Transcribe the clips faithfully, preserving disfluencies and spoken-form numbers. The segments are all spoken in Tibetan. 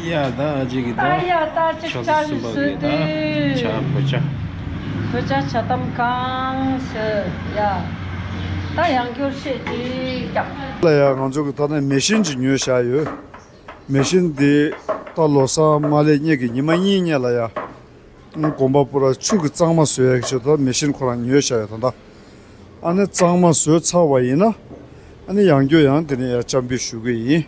ཡ་ད་ཨ་ཅིག་གི་ད་ད་ཡ་ད་ཅིག་ཕྱག་ཆ་ཟུར་གསུམ་པ་གི་ད་ཆ་བོད་ཇ། བོད་ཇ་ཇ་དམ་གང་ཟེར་ཡ། ད་ཡང་སྐྱོར་བཤད་ཅིག་ཀྱང་། ལ་ཡ་ང་ཚོ་གི་ད་ནས་མེ་ཤིན་ཅིག་ཉོས་བཞག་ཡོད། མེ་ཤིན་འདི་ད་ལོ་གསར་མ་སླེབས་སྔོན་གྱི་ཉི་མ་གཉིས་སྔོན་ལ་ཡ། དགོན་པ་པུ་ར་ཆུ་གི་གཙང་མ་བཟོ་ཡག་ཆེད་དུ་མེ་ཤིན་ཁོ་རང་ཉོས་བཞག་ཡོད་ད་ལྟ། ཨ་ནི་གཙང་མ་བཟོས་ཚར་བ་ཡིན་ན། ཨ་ནི་ཡང་བསྐྱར་ཡང་དེ་ནས་ཡར་བཅའ་འབུད་ཞུ་གི་ཡིན།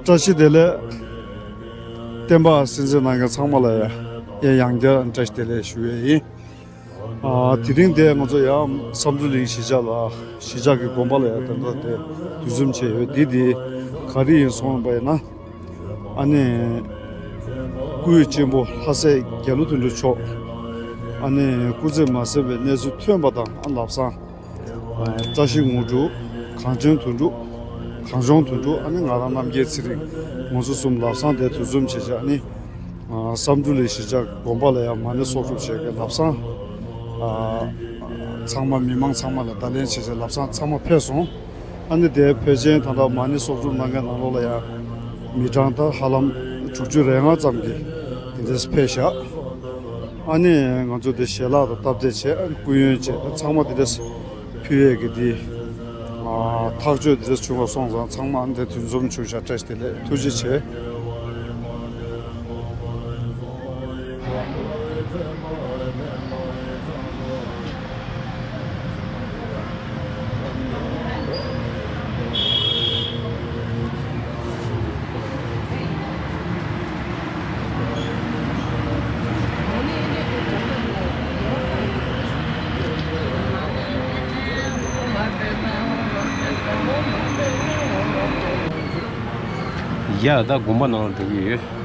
བཀྲ་ཤིས་བདེ་ལེགས། བསྟན་པ་སྲིད་འཛིན་གནང་མཁན་ཚང་མ་ལ་ཡ་ཡང་བསྐྱར་བཀྲ་ཤིས་བདེ་ལེགས་ཞུ་ཡས་ཡིན། ཨ་དེ་རིང་དེ་ང་ཚོ་ཡང་བསམ་གྲུབ་གླིང་གཞིས་ཆགས་ལ་གཞིས་ཆགས་ཀྱི་དགོན་པ་ལ་ཡང་དེ་འདྲ་དེ་འདུ་འཛོམས་བྱས་ཡོད། འདི་དེ་ག་རེ་ཡིན་སོང་པ་ཡིན་ན། ཨ་ནི་སྐུ་ཡོན་ཆེན་པོ་ལྷ་སྲས་རྒྱ་ལོ་དོན་གྲུབ་མཆོག་ཨ་ནི་སྐུ་ཚེ་མ་ཟིན་པའི་གནས་ཚུལ་ཐོན་པ་དང་། ཨ་ལམ་སང་བཀྲ་ཤིས་དངོས་གྲུབ། གངས་ཅན་དོན་གྲུབ། གངས་ལྗོངས་དོན་གྲུབ། ཨ་ནི་ང་རང་རྣམ་རྒྱལ་ཚེ་རིང་། ང་ཚོ་གསུམ་ལམ་སང་དེ་འདུ་འཛོམས་བྱས་བྱས། ཨ་ནི་བསམ་གྲུབ་གླིང་གཞིས་ཆགས་དགོན་པ་ལ་ཡང་མ་ཎི་གསོག་སྒྲུབ་བྱས་ཀྱི་ལམ་སང་ཚང་མ་མི་མང་ཚང་མ་ལ་བརྡ་ལན་བྱས་བྱས་ལམ་སང་ཚང་མ་ཕེབས་སོང་། ཨ་ནི་དེ་ཕལ་ཆེར་ད་ལྟ་མ་ཎི་གསོག་སྒྲུབ་གནང་མཁན་ནང་ལོགས་ལ་ཡང་མི་གྲངས་ད་ཧ་ལམ་དྲུག་ཅུ་རེ་ལྔ་ཙམ་གྱིས་དེ་འདྲས་ཕེབས་བཞག་ཨ་ནི་ང་ཚོ་དེ་ཞལ་ལག་དང་སྟབས་བདེ་བྱས། ཨ་ནི་སྐུ་ཡོན་བྱས། ཨ་ཚང་མ་དེ་འདྲས་ཕུལ་ཡས་ཀྱི་དེ་ཨ་ཐག་གཅོད་དེ་འདྲས་བྱུང་བ་སོང་ཙང་། ཚང་མ་ཨ་ནི་དེ་འདུ་འཛོམས་བྱུང་བཞག་བཀྲ་ཤིས་བདེ་ལེགས། ཐུགས་རྗེ་ཆེ། ཡ་ད་དགོན་པ་ནང་ལ་འགྲོ་གི་ཡོད།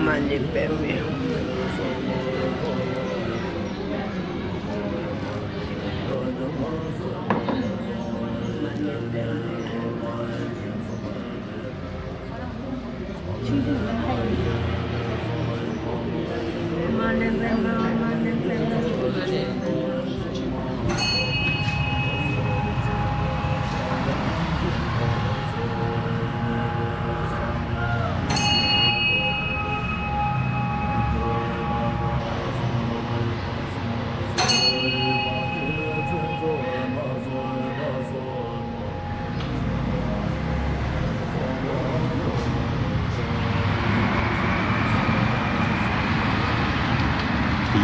མ་ཎི་པདྨེ།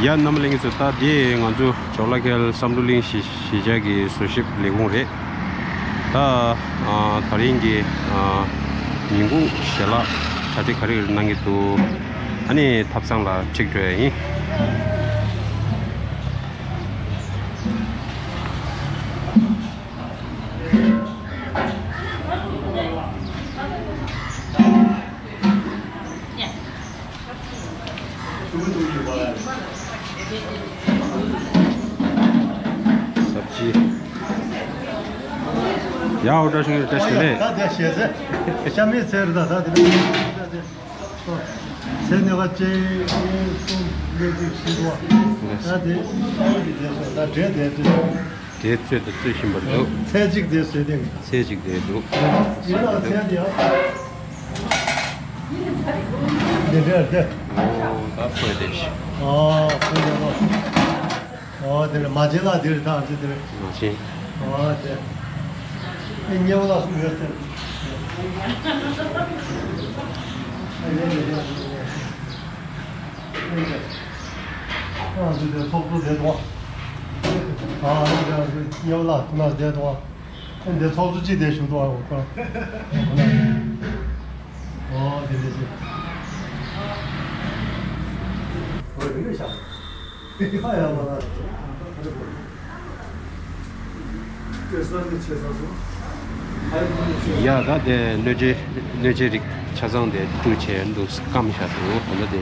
ཡ། རྣམ་པ་ལྷན་རྒྱས་ཚོ། ད་འདི་ང་ཚོ་ཇོ་ལ་ཁེལ་བསམ་གྲུབ་གླིང་གཞིས་གཞིས་ཆགས་ཀྱི་བཟོ་ཞིབ་ལས་ཁུངས་རེད། ད་ཨ་ད་རིང་གི་ཨ་ཉིན་གུང་ཞལ་ལག་གྲ་སྒྲིག་ག་རེ་ག་རེ་གནང་གི་འདུག་ཨ་ནི་ཐབ་ཚང་ལ་འཁྲིད་འགྲོ་ཡ་ཡིན། སབ་ཇི། ཡ། འོ། བཀྲ་ཤིས་བདེ་ལེགས། ད་དེ་ཞེས་ཟེར། ཤ་མེད་ཚལ་རི་ད་ད་དེ་ཚལ་ནས་བ་ཅན་གསུམ་ལས་ཅིག་ཤི་བ། ད་དེ་ཤ་མེད་དེ་དེ་སོ་ད་འདྲེ་དེ་དེ། དེ་གཙོད་དུ་གཙོད་བཞིན་པ་འདུག་ཚལ་གཅིག་དེ་བཟོས་དེ། ཚལ་གཅིག་དེ་འདུག་ཡིན་ལ་ཚལ་དེ་ཡ། འདི་འདྲ་དེ། ཨོ། ད་ཕོ་དེ་ཤི། ཨོ། ཕོ་དེ་ལ། ཨོ། དེ་རེད། མ་བྱན་ལ་དེ་རེད། ད་ཅི་དེ་རེད། མ་བྱན། ཨོ་དེ། ཨེ་ཉེ་བ་ལ་སུ་ཡོད་དེ། ཨེ་ཉེ་བ་ལ་སུ་ཡོད་དེ། ཨ་འདི་དེ་ཚོགས་གཙོ་བསྡད་དོ། ཨ་འདི་དེ་ཉེ་བ་ལ་སུ་ན་བསྡད་དོ། ཨེ་འདི་ཚོགས་གཙོ་གཅིག་དེ་བཞུགས་དོ། ཨ་ཁོ། ཨོ་དེ་འདྲ་ཞིག་ཨོ་དེ་འདྲ་ཤག་ཡ། ད་དེ་སྣོད་བཅུད་སྣོད་བཅུད་རིགས་ཆ་ཚང་དེ་བཀྲུས་བྱས་འདུག་སྐམ་བཞག་འདུག་ད་ལྟ་དེ་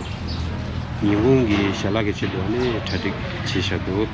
ཉིན་གུང་གི་ཞལ་ལག་གི་ཆེད་དུ་ནི་གྲ་སྒྲིག་བྱས་བཞག་འདུག་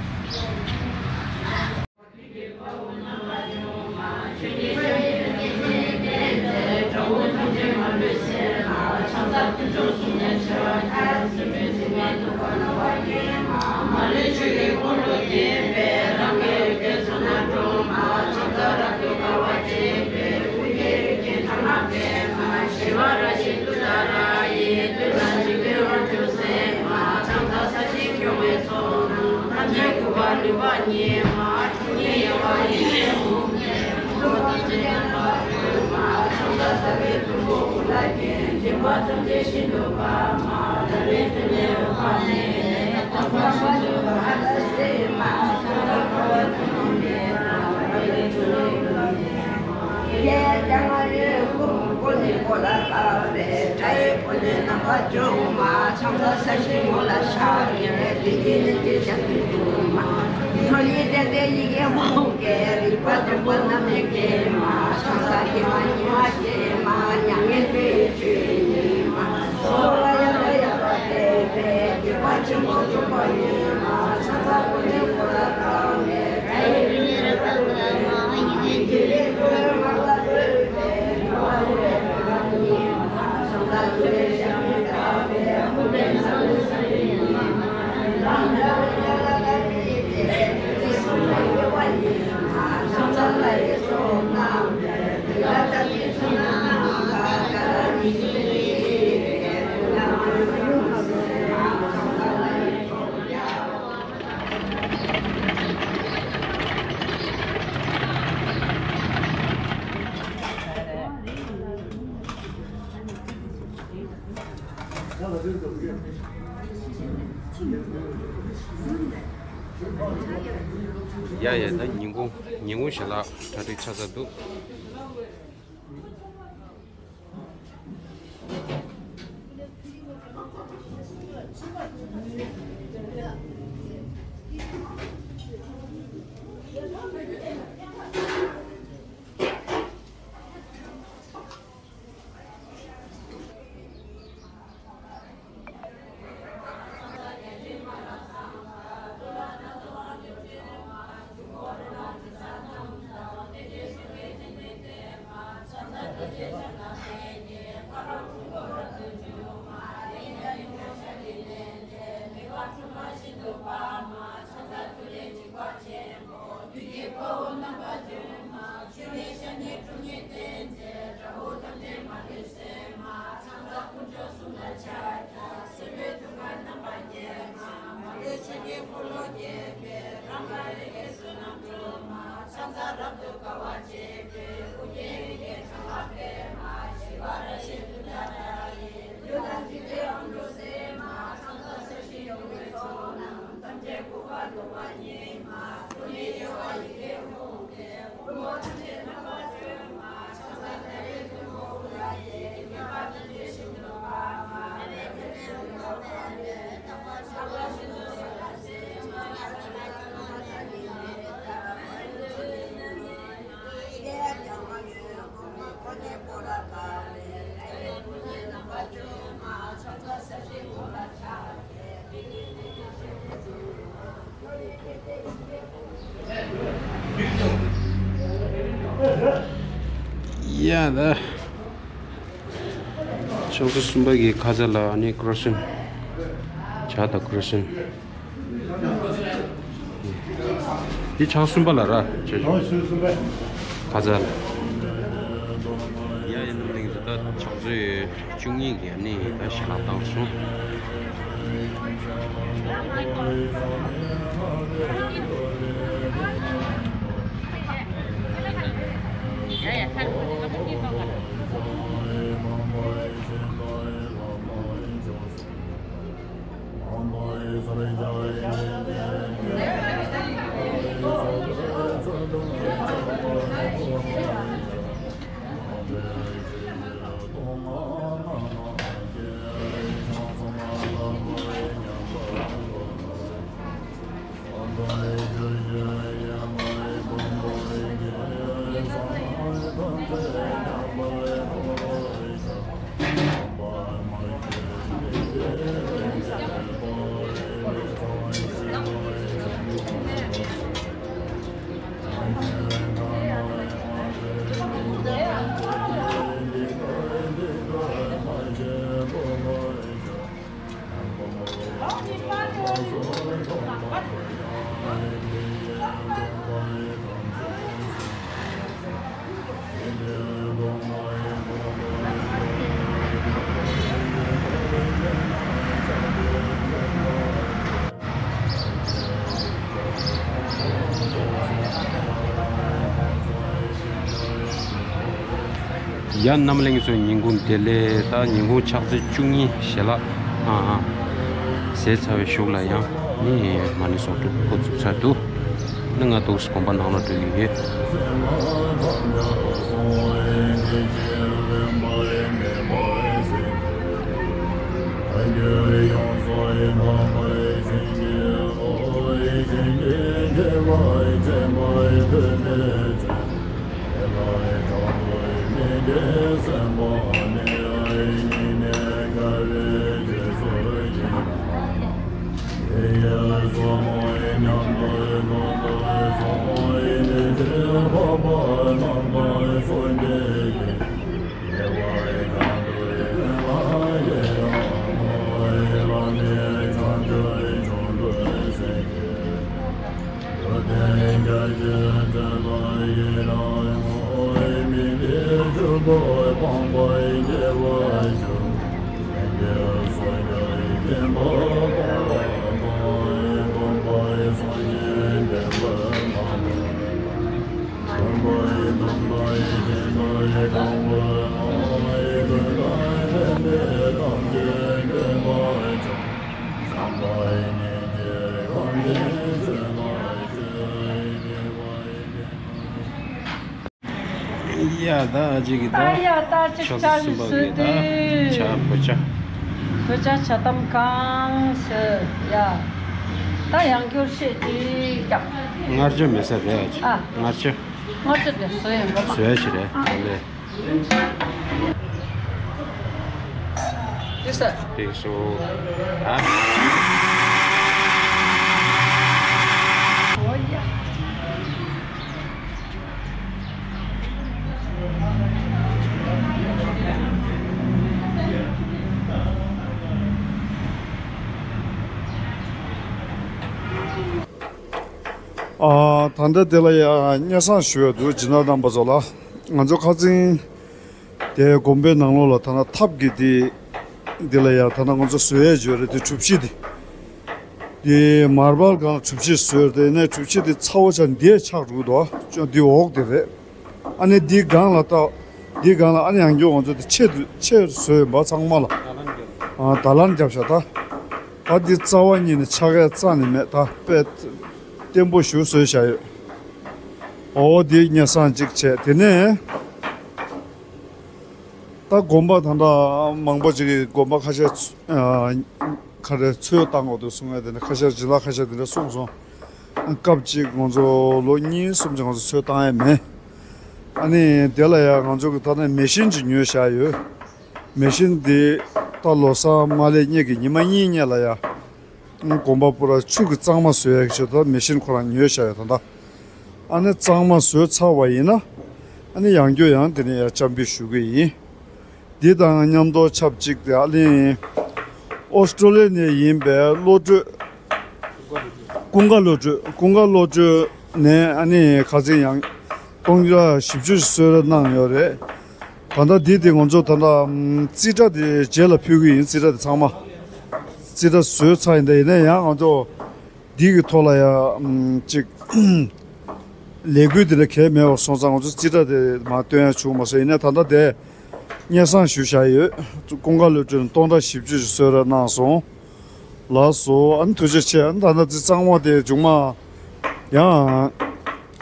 ཡ་ཡ། ད་ཉིན་གུང་ཉིན་གུང་ཞལ་ལག་གྲ་སྒྲིག་ཆགས་ཚར་འདུག་ཡ་ད། ཕྱག་ཚོད་གསུམ་པ་གི་ཁ་ཚ་ལ་ཨ་ནི་ཀྲོ་སོན། ཇ་དང་ཀྲོ་སོན། འདི་ཕྱག་གསུམ་པ་ལ་ར་ཆོས་ཆོས། ཨོ་ཕྱག་གསུམ་པ། ཁ་ཚ་ལ། ཡ་ཡིན་ནམ་ལེགས་འདུག་ད་ཕྱག་ཚོད་བཅུ་གཉིས་ཀྱི་ཨ་ནི་ད་ཞལ་ལག་བཏང་སོང་། ཡ་རྣམ་གླིང་ཚོ་ཉིན་གུང་བདེ་ལེགས། ད་ཉིན་གུང་ཕྱག་ཚོད་བཅུ་གཉིས་ཞལ་ལག་ཨ་ཨ་ཟས་ཚར་བའི་གཞུག་ལ་ཡང་ནི་མ་ཎི་གསོག་སྒྲུབ་འགོ་བཙུགས་ཚར་འདུག་ནི་ང་འདུག་སེ་དགོན་པ་ནང་ལ་འགྲོ་གི་ཡོད། ཡ་ད་ཅིག་གི་ད་ད་ཡ་ད་ཅིག་ཕྱག་ཚོད་གསུམ་པ་གི་ད་ཆ་བོད་ཇ། བོད་ཇ་ཇ་དམ་གང་ཟེར་ཡ། ད་ཡང་སྐྱུར་ཤེས་ཅིག་རྒྱབ། མངར་ཆུ་མེད་ས་རེད་ཨ། མངར་ཆུ། མངར་ཆུ་དེ་བཟོས་ཡིན་པ། བཟོས་ཡ་ཆི་རེད་ཨ་ལེ། འདི་ས། འདི་སུ། ཨ། ཨ། ད་ལྟ་དེ་ལ་ཡ་སྙན་སེང་ཞུ་ཡ་འདུག་སྦྱིན་བདག་རྣམ་པ་ཚོ་ལ། ང་ཚོ་ཁ་སང་དེ་དགོན་པའི་ནང་ལོགས་ལ་ཐ་ན་ཐབ་ཀྱི་དེ་འདི་ལ་ཡ་ཐ་ན་ང་ཚོ་བཟོ་ཡས་ཡོད་རེད། དེ་གྲུ་བཞི་དེ། དེ་མར་བལ་སྒང་ལ་གྲུ་བཞི་བཟོས་རེད། དེ་ནས་གྲུ་བཞི་དེ་ཚ་བོ་ཆགས་འདིར་ཆགས་འགྲོ་གི་འདུག་ཅོ་འདི་འོག་དེ་རེད། ཨ་ནི་འདི་སྒང་ལ་ད་འདི་སྒང་ལ་ཨ་ནི་ཡང་སྐྱོ་ང་ཚོ་དེ་ཆེ་དུ་ཆེ་བཟོས་ཡོད་པ་ཚང་མ་ལ། ཨ་ད་ལན་རྒྱབ་ཤག་ད། ད་འདི་རྩ་བ་ཉིད་ནས་ཆགས་ཡ་རྩ་ནས་མེད། ད་དཔེ་ བརྟན་པོ་ཞིག་བཟོས་བཞག་ཡོད། འོ་འདི་སྙེ་སང་གཅིག་བྱས། དེ་ནས་ད་དགོན་པ་ད་ལྟ་མང་པོ་ཅིག་གི་དགོན་པ་ཁ་ཤས་ཚུ་ཨ་ག་རེ་ཚོས་བཏང་དགོས་འདུག་གསུང་ཡ་དེ་འདྲ་ཁ་ཤས་སྦྱིན་བདག་ཁ་ཤས་དེ་འདྲ་གསུངས་སོང་། སྐབས་གཅིག་ང་ཚོ་ལོ་གཉིས་གསུམ་ཅིག་ང་ཚོ་ཚོས་བཏང་ཡ་མེད། ཨ་ནི་དེ་ལ་ཡ་ང་ཚོ་གི་ད་ནས་མེ་ཤིན་ཅིག་ཉོས་བཞག་ཡོད། མེ་ཤིན་འདི་ད་ལོ་གསར་མ་སླེབས་སྔོན་གྱི་ཉི་མ་གཉིས་སྔོན་ལ་ཡ། དགོན་པ་པུ་ར་ཆུ་གི་གཙང་མ་བཟོ་ཡག་ཆེད་དུ་མེ་ཤིན་ཁོ་རང་ཉོས་བཞག་ཡོད་ད་ལྟ། ཨ་ནི་གཙང་མ་བཟོས་ཚར་བ་ཡིན་ན། ཨ་ནི་ཡང་བསྐྱར་ཡང་དེ་ནས་ཡར་འཆམ་འབུལ་ཞུ་གི་ཡིན། འདི་དང་མཉམ་དུ་ཆབས་ཅིག་དེ་ཨ་ནི་ཨོ་སི་ཀྲོ་ལི་ཡ་ནས་ཡིན་པའི་བློ་གྲོས། ཀུན་དགའ་བློ་གྲོས། ཀུན་དགའ་བློ་གྲོས་ནས་ཨ་ནི་ཁ་སང་ཡང་སྟོང་ཕྲག་བཞི་བཅུ་ཞིག་གསོལ་རས་གནང་ཡོད་རེད། ད་ལྟ་འདི་དེ་ང་ཚོ་ད་ལྟ་ཨམ་རྩིས་ཁྲ་དེ་རྗེས་ལ་ཕུལ་གི་ཡིན། རྩིས་ཁྲ་དེ་ཚང་མ་རྩིས་ཁྲ་བཟོས་ཚར་ཡིན། ད་ཡིན་ན་ཡང་ང་ཚོ་འདི་གི་ཐོག་ལ་ཡ་ཨམ་ཅིག་ལས་འགུལ་དེ་འདྲ་གས་མེད་པར་སོང་ཙང་ང་ཚོ་རྩིས་ཁྲ་དེ་མར་སྟོན་ཡ་བྱུང་མ་སོང་། ཡིན་ན་ད་ལྟ་དེ་སྙེ་སང་ཞུས་བཞག་ཡོད། ཀུན་དགའ་བློ་གྲོས་ནས་སྟོང་ཕྲག་བཞི་བཅུ་ཞིག་གསོལ་རས་གནང་སོང་། ལགས་སོ། ཨ་ནི་ཐུགས་རྗེ་ཆེ། ཨ་ནི་ད་ལྟ་འདི་གཙང་མ་དེ་མཇུག་མ་ཡང་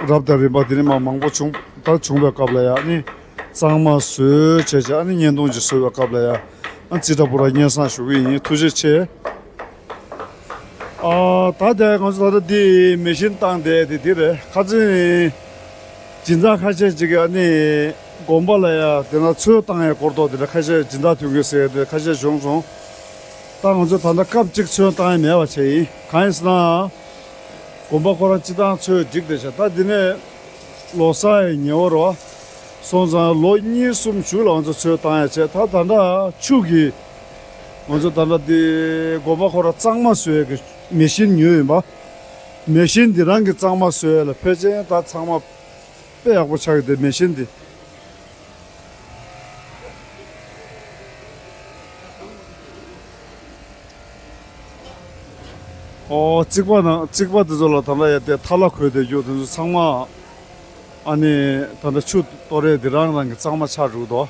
རབ་དང་རིམ་པ་དེ་ནས་མ་མང་པོ་བྱུང་། ད་བྱུང་བའི་སྐབས་ལ་ཡ་ཨ་ནི་གཙང་མ་བཟོས་བྱས་བྱས་ཨ་ནི་བརྙན་ཐུང་ཅིག་བཟོ་བའི་སྐབས་ལ་ཡ་ཨ་རྩིས་ཁྲ་པུ་ར་སྙེ་སང་ཞུ་གི་ཡིན། ཐུགས་རྗེ་ཆེ། ཨ་ད་ལྟ་ང་ཚོ་ད་ལྟ་འདི་མེ་ཤིན་བཏང་བསྡད་དེ་འདི་རེད། ཁ་ཚིག་སྦྱིན་བདག་ཁ་ཤས་ཅིག་གིས་ཨ་ནི་དགོན་པ་ལ་ཡ་དེ་ན་ཚོས་བཏང་ཡ་སྐོར་ཐོག་དེ་འདྲ་ཁ་ཤས་སྦྱིན་བདག་ཐོན་གི་ཟེར་དེ་ཁ་ཤས་བྱུང་སོང་། ད་ང་ཚོ་ད་ལྟ་སྐབས་གཅིག་ཚོས་བཏང་ཡ་མེད་པ་བྱས་ཡིན། གང་ཡིན་ཟེར་ན། དགོན་པ་ཁོ་རང་སྤྱི་བཏང་ཚོས་སྒྲིག་བསྡད་ཤག་ད་འདི་ནས་ལོ་གསར་ཡི་ཉེ་བར་བ་སོང་ཙང་ལོ་གཉིས་གསུམ་གཞུག་ལ་ང་ཚོ་ཚོས་བཏང་ཡ་བྱས། ད་ད་ལྟ་ཆུ་གི་ང་ཚོ་ད་ལྟ་འདི་དགོན་པ་ཁོ་རང་གཙང་མ་བཟོ་ཡ་གི་མེ་ཤིན་ཉོས་ཡིན་པ། མེ་ཤིན་འདི་རང་གི་གཙང་མ་བཟོ་ཡ་ལ་ཕལ་ཆེར་ད་ཚང་མ་དཔེ་ཡག་པོ་ཆགས་ཀྱི་འདུག་མེ་ཤིན་འདི། ཨོ་རྩིག་པ་ནང་རྩིག་པ་དེ་ཚོ་ལ་ད་ལྟ་ཡ་དེ་ཐལ་བ་འཁོད་བསྡད་རྒྱུ་དེ་ཚོ་ཚང་མ་ཨ་ནི་ད་ལྟ་ཆུ་གཏོར་ཡས་འདི་རང་རང་གི་གཙང་མ་ཆགས་འགྲོ་གི་འདུག་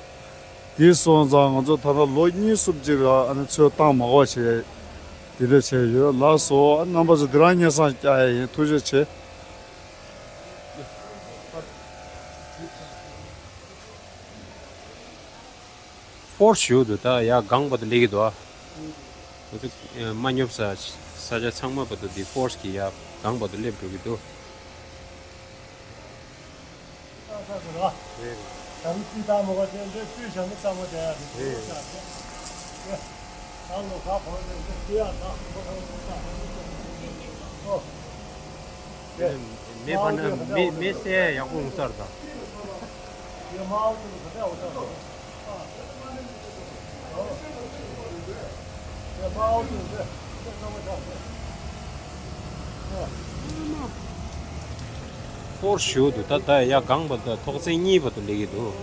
དེ་སོང་ཙང་ང་ཚོ་ད་ལྟ་ལོ་གཉིས་གསུམ་ཅིག་ལ་ཨ་ནི་ཚོས་བཏང་མ་དགོས་པ་བྱས་དེ་འདྲ་བྱས་ཡོད། ལགས་སོ། ཨ་རྣམ་པ་ཚོ་འདི་རང་སྙེ་སང་བཀྱག་ཡས་ཡིན། ཐུགས་རྗེ་ཆེ། ཧྥོར་སི་ཞུ་འདུག་ད་ཡ་གང་བར་དུ་སླེབས་ཀྱི་འདུག་ཨ། ང་ཚོ་མ་ཉོབ་ས་ས་ཆ་ཚང་མ་བར་དུ་འདི་ཧྥོར་སི་གི་ཡ་གང་བར་དུ་སླེབས་འགྲོ་གི་འདུག་མེ་བར་ན་མེ་མེ་སེ་ཡག་པོ་འོང་ས་རེད་ད། ཧྥོར་སི་ཞུ་འདུག་ད་ད་ཡ་གང་བར་དུ་ཐོག་ཚད་གཉིས་བར་དུ་སླེབས་ཀྱི་འདུག་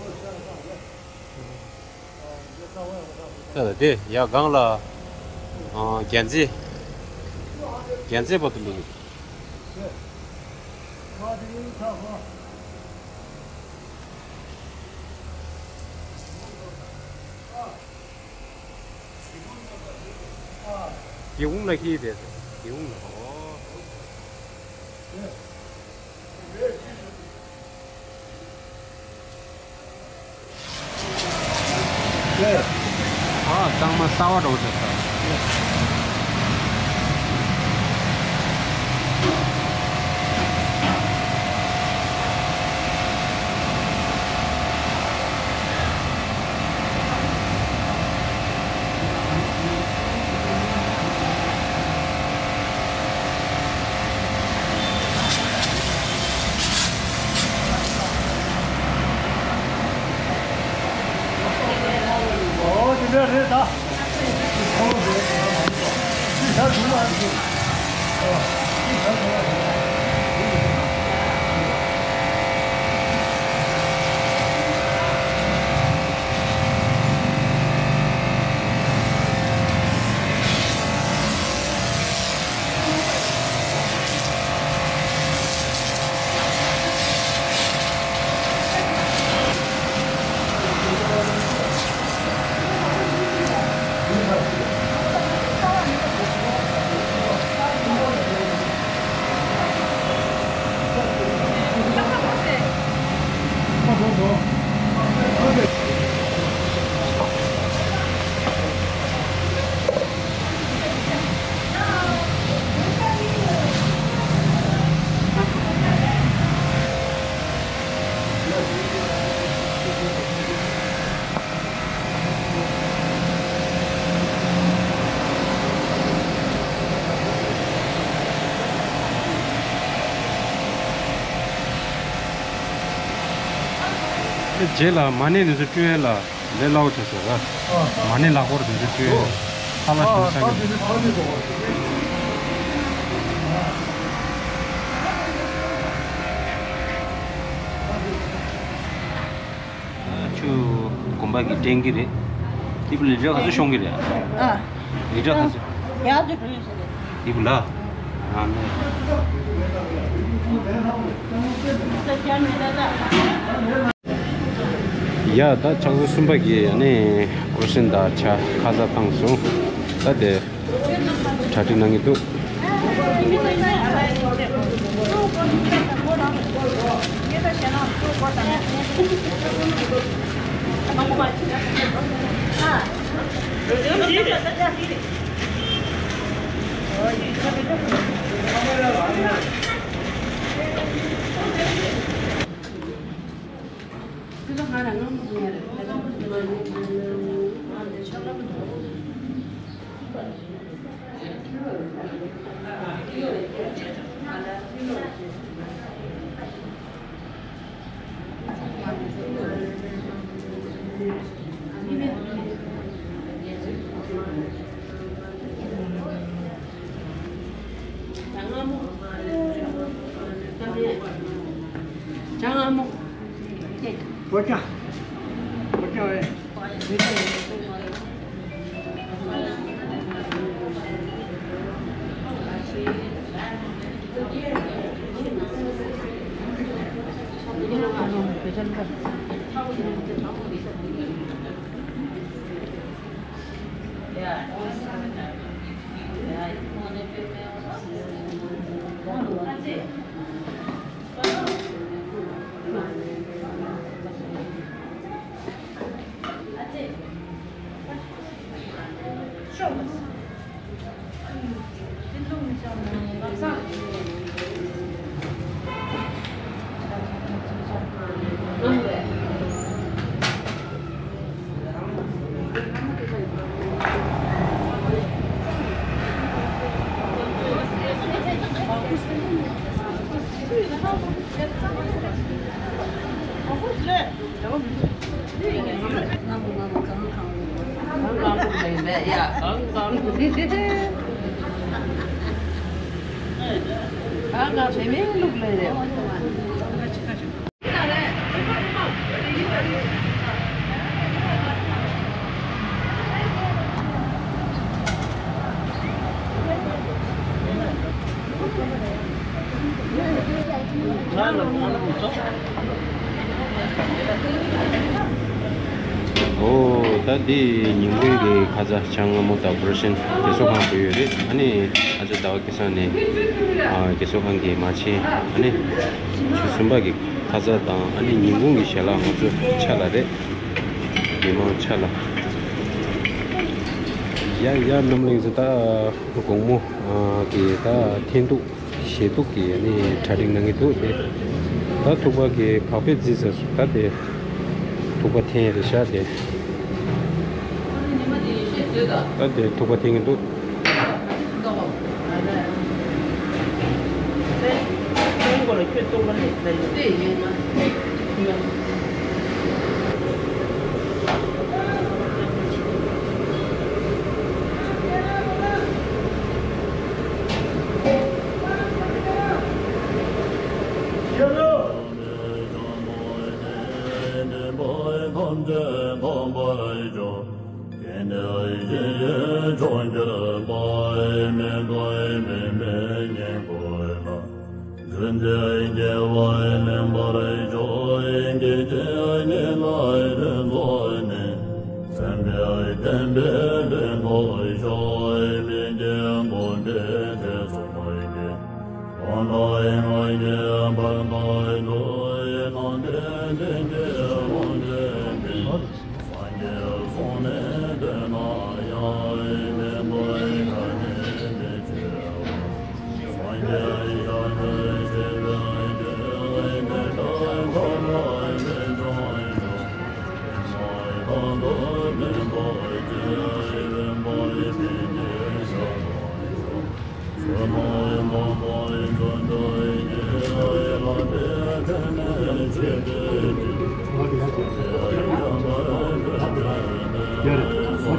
ད་ད་དེ་ཡ་གང་ལ་ཨ་རྒྱན་རྩེ་རྒྱན་རྩེ་བར་དུ་སླེབས་ཀྱི་འདུག་སྒེའུ་ཁུང་ལ་ཁྱེར་བསྡད་སོང་། སྒེའུ་ཁུང་ལ། ཨོ། ཨ་གཙང་མ་གསར་པ་འདྲ་བོ་ཆགས་སོང་། ཨོ་དེ་འདྲ་རེད་ད། རྗེས་ལ་མ་ཎི་འདི་ཚོ་སྤྲོད་ཡས་ལ་ལས་སླ་བོ་ཆགས་སོང་ར། མ་ཎི་ལག་འཁོར་འདི་ཚོ་སྤྲོད་ཡས་ཁ་ལག་ཞིམ་ས་གི། ཆུ་དགོན་པ་གི་འདྲེན་གི་རེད། དེ་བུ་ལི་ར་ག་ཚོད་ཤོང་གི་རེད། ཨ། ལི་ར་ག་ཚོད། ཡག་ཚོད་བུ་ལི་ཟེར་རེད། དེ་བུ་ལ། ཨ་ནི། ཡ་ད་ཕྱག་ཚོད་གསུམ་པ་གི་ཨ་ནི་ཀོ་ཤིན་ད་ཆ་ཁ་ཟ་བཏང་སོང་། ད་དེ། གྲ་སྒྲིག་གནང་གི་འདུག་ཨོ། ད་འདི་ཉིན་གུང་གི་ཁ་ཟས་ཇ་མངར་མོ་དང་བོ་རོ་ཤིན་རྒས་གསོ་ཁང་དུ་ཡོད་རེད། ཨ་ནི་ཨ་ཅག་ཟླ་བ་སྐལ་བཟང་ནས་ཨ་རྒས་གསོ་ཁང་གི་མ་བྱན། ཨ་ནི་ཆུ་ཚོད་གསུམ་པ་གི་ཁ་ཟས་དང་ཨ་ནི་ཉིན་གུང་གི་ཞལ་ལག་ང་ཚོ་ཆ་ལ་རེད། མི་མང་ཆ་ལ། ཡ་ཡ་རྣམ་གླིང་ཚོ་ད་དགོང་མོ་གི་ད་འཐེན་ཐུག་བཞེས་ཐུག་གི་ནི་གྲ་སྒྲིག་གནང་གི་འདུག་སྟེ། ད་ཐུག་པ་གི་བག་ཕེབས་རྫིས་ཟེར་སོང་། ད་དེ་ཐུག་པ་འཐེན་རེད་ཤག་དེ། ད་དེ་ཐུག་པ་འཐེན་གི་འདུག་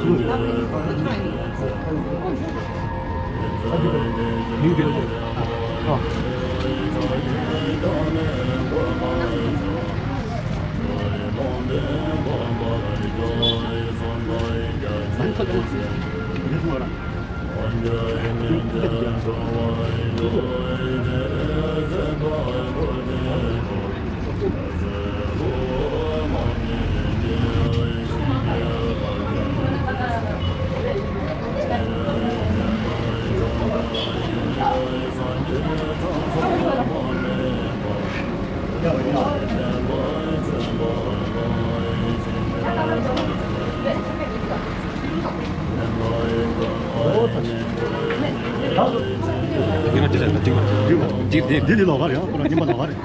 འདི་ལ་ལོགས་ཀ་རེད། ཁོ་ལ་རྙིང་པ་ལོགས་ཀ་རེད།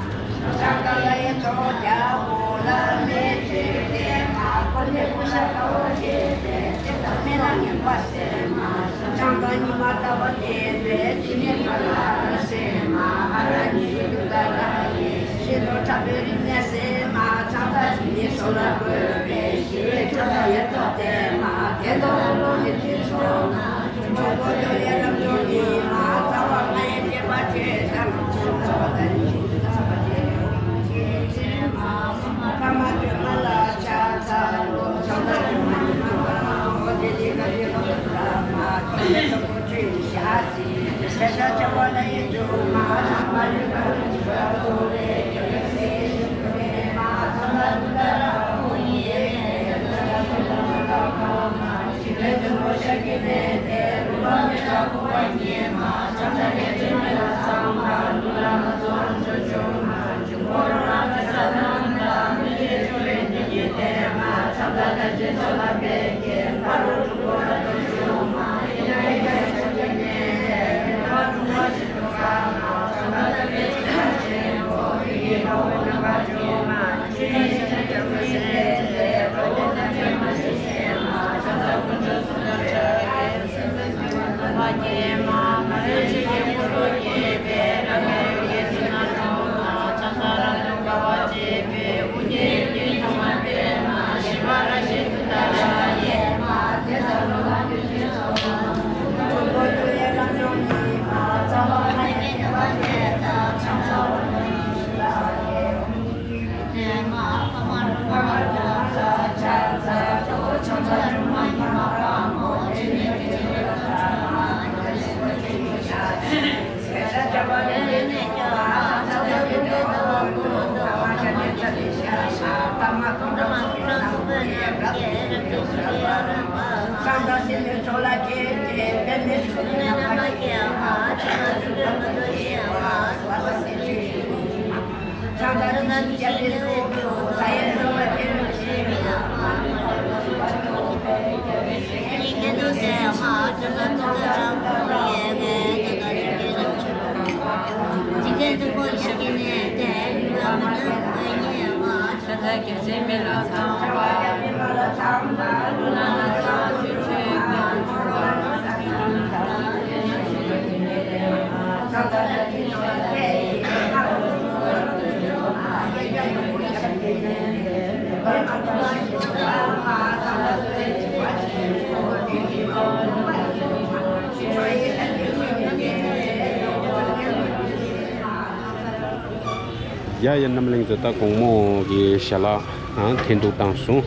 ཡ་ཡ། རྣམ་གླིང་ཚོ། ད་དགོང་མོ་གི་ཞལ་ལག་ཨ་འཐེན་གཏུགས་བཏང་སོང་།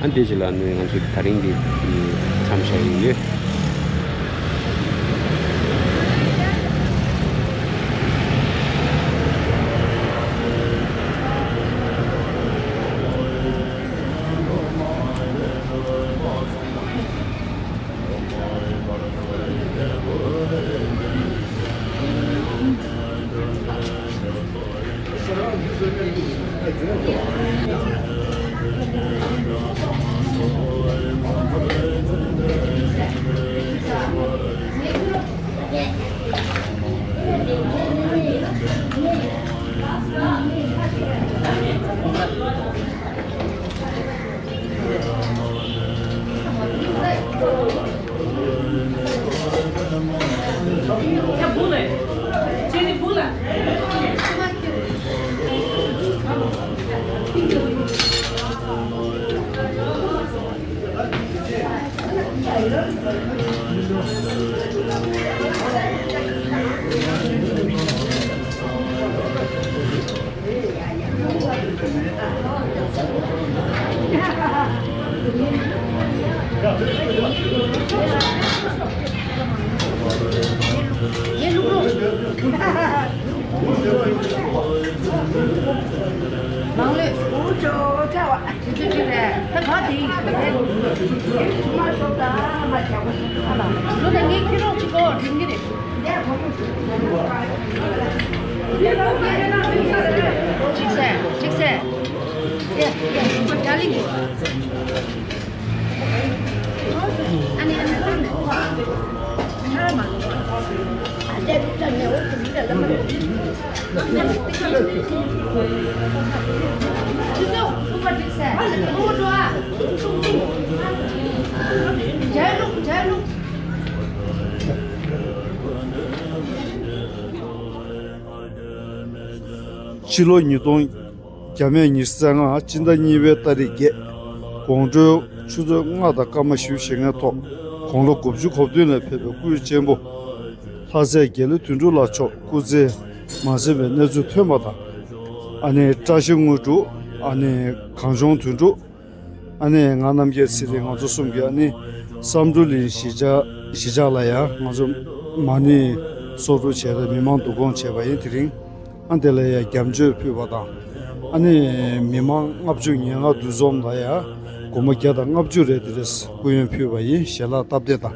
ཨ་འདི་ཞིག་ལ་ནི་ང་ཚོ་ད་རིང་གི་མཚམས་བཞག་ཡོད། ཅིག་སེ། ཅིག་སེ། ཡ། ཡ། ཨ་ནི། ཨ་ནི། ཕྱི་ལོ་ཉིས་སྟོང་བརྒྱ་མེད་ཉི་ཤུ་རྩ་ལྔ་སྤྱི་ཟླ་གཉིས་པའི་ཏ་རིག་བརྒྱད། དགོང་དྲོའི་ཆུ་ཚོད་ལྔ་དང་སྐར་མ་བཞི་བཅུ་ཞེ་ལྔའི་ཐོག་དགུང་ལོ་དགུ་བཅུ་གོ་བདུན་ལ་ཕེབས་པའི་སྐུའི་གཅེན་པོ། ལྷ་སྲས་དགེ་ལེགས་དོན་གྲུབ་ལགས་མཆོག་སྐུ་ཚེ་མ་ཟིན་པའི་གནས་ཚུལ་ཐོན་པ་དང་། ཨ་ནེ་བཀྲ་ཤིས་དངོས་གྲུབ། ཨ་ནེ་གངས་ལྗོངས་དོན་གྲུབ། ཨ་ནེ་ང་རྣམ་རྒྱལ་ཚེ་རིང་། ང་ཚོ་གསུམ་གྱིས་ཨ་ནེ་བསམ་གྲུབ་གླིང་གཞིས་ཆགས། གཞིས་ཆགས་ལ་ཡང་ང་ཚོ་མ་ཎི་གསོག་སྒྲུབ་བྱས་ཏེ་མི་མང་བསྡུ་སྐོང་བྱས་པ་ཡིན། དེ་རིང་ཨ་དེ་ལ་ཡང་རྒྱབ་མཆོད་ཕུལ་བ་དང་། ཨ་ནེ་མི་མང་ལྔ་བཅུ་ང་ལྔ་འདུ་འཛོམས་ལ་ཡང་སྒོར་མོ་བརྒྱ་དང་ལྔ་བཅུ་རེ་དེ་འདྲས་སྐུ་ཡོན་ཕུལ་བ་ཡིན། ཞལ་ལག་སྟབས་བདེ་དང་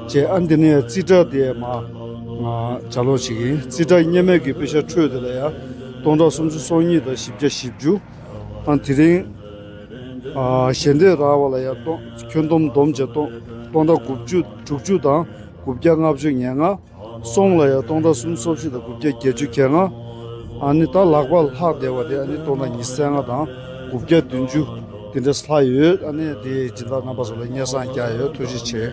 བཅས། ཨ་འདི་ནས་རྩིས་ཁྲ་དེ་མ་ང་ལྗགས་ཀློག་བྱེད་ཀྱི་ཡིན། རྩིས་ཁྲ་སྔོན་མའི་གི་པེ་ཤག་འཕྲོས་དེ་ལ་ཡང་སྟོང་ཕྲག་སུམ་ཅུ་སོ་གཉིས་དང་བཞི་བརྒྱ་བཞི་བཅུ། ཨ་དེ་རིང་ཨ་ཞལ་འདེབས་རག་པ་ལ་ཡང་སྟོང་། ཁྱོན་བསྡོམས་བསྡོམས་བྱས་སྟོང་། སྟོང་ཕྲག་དགུ་བཅུ། དྲུག་ཅུ་དང་དགུ་བརྒྱ་ལྔ་བཅུ་ང་ལྔ། སོང་ལ་ཡང་སྟོང་ཕྲག་སུམ་ཅུ་སོ་བཞི་དང་དགུ་བརྒྱ་བརྒྱད་ཅུ་གྱ་ལྔ། ཨ་ནི་ད་ལག་པ་ལྷག་བསྡད་པ་དེ་ཨ་ནི་སྟོང་ཕྲག་ཉི་ཤུ་རྩ་ལྔ་དང་དགུ་བརྒྱ་བདུན་ཅུ་དེ་འདྲ་ལྷག་ཡོད། ཨ་ནི་དེ་སྦྱིན་བདག་རྣམ་པ་ཚོ་ལ་སྙན་སེང་རྒྱག་ཡོད། ཐུགས་རྗེ་ཆེ།